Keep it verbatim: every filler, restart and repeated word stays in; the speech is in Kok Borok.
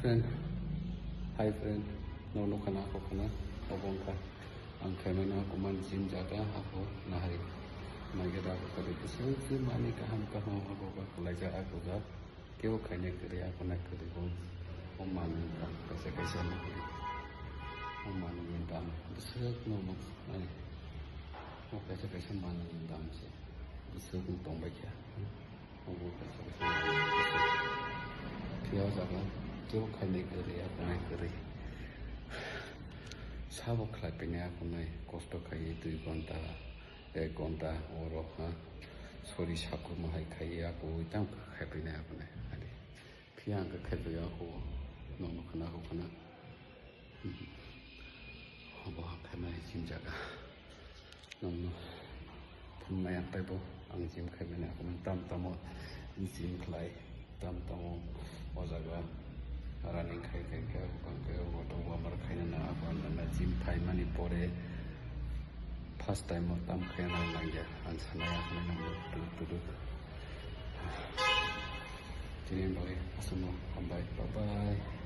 Friend, hi friend, no no khana ako khana, obo wngkha ang khaimani ako man gym jaga ako nahari. Naikhe da ako kari kisa gym ani kaham kaham ako ba khlaijak ako jak. Kebo khainai kwrwi ako nai kwrwi bo. O manwi dam kaisa kaisa nahari. O manwi dam bwswk no nuknai. O kaisa kaisa manwi dam se bwswk no tongbaikha. Obo kaisa kaisa phiya o jaga kebo khainai kwrwi, akonai kwrwi. Sabo khlai phainai, akonai kosto khaiwi dui ghonta, ek ghonta oro ha sori sakurma hai khaiwi akowi tamo khai phainai akonai. Phiya ang khe khai phaiya ako, nono khana ako khana. Obo khaimani gym jaga. Nwngno thumnai ang taibo ang gym khaimani ako tam tamo gym khlai, tam tamo o jaga running khai khai khe ako khe o to warm up khaina na ako na gym phaimani pore first time o tam khaina nangya ang sanai ako nangya tudu tudu. Tini bagwi aswkno hambai, bye bye.